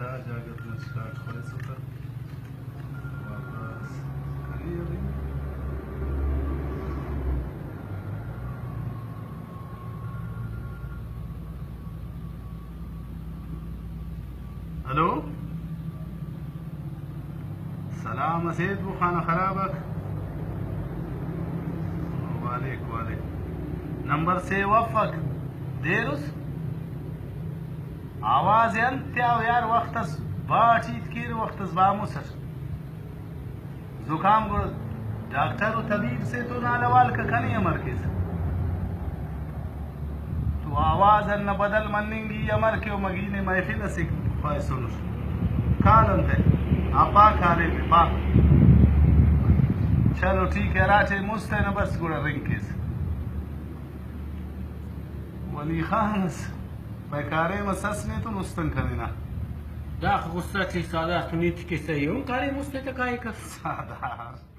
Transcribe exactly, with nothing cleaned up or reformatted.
دا جاگہ تینا اسٹارٹ خواہسہ تہ واپس کرے ابھی۔ ہلو، سلام اسیت بخانہ خرابک۔ وعلیک وعلیک۔ نمبر سیو افک۔ دیر اس۔ آواز ءِ انت تیا یار، وخت اس باٹ ہیت کیر، وخت اس بامس اٹ۔ زکام گڑا ڈاکٹر و طبیب سے تو نال حوال کہ کنے امر کیسہ۔ تو آواز ان بدل مننگ ای امر کہ او مگی نے محفل اسے خواہسونٹ۔ کال انتئے؟ آ پا کالے پہ پا۔ چلو ٹھیک ہے، ہراٹے مست ہے نا بس گڑا رنگ کیسہ۔ ولی خان اس پائے کاریم اس اس نے تو نستن کنے نا۔ داخہ غصہ ٹی سادار تو نیت کہ صحیح ہوں کاریم است تہ کائک اس۔ سادار۔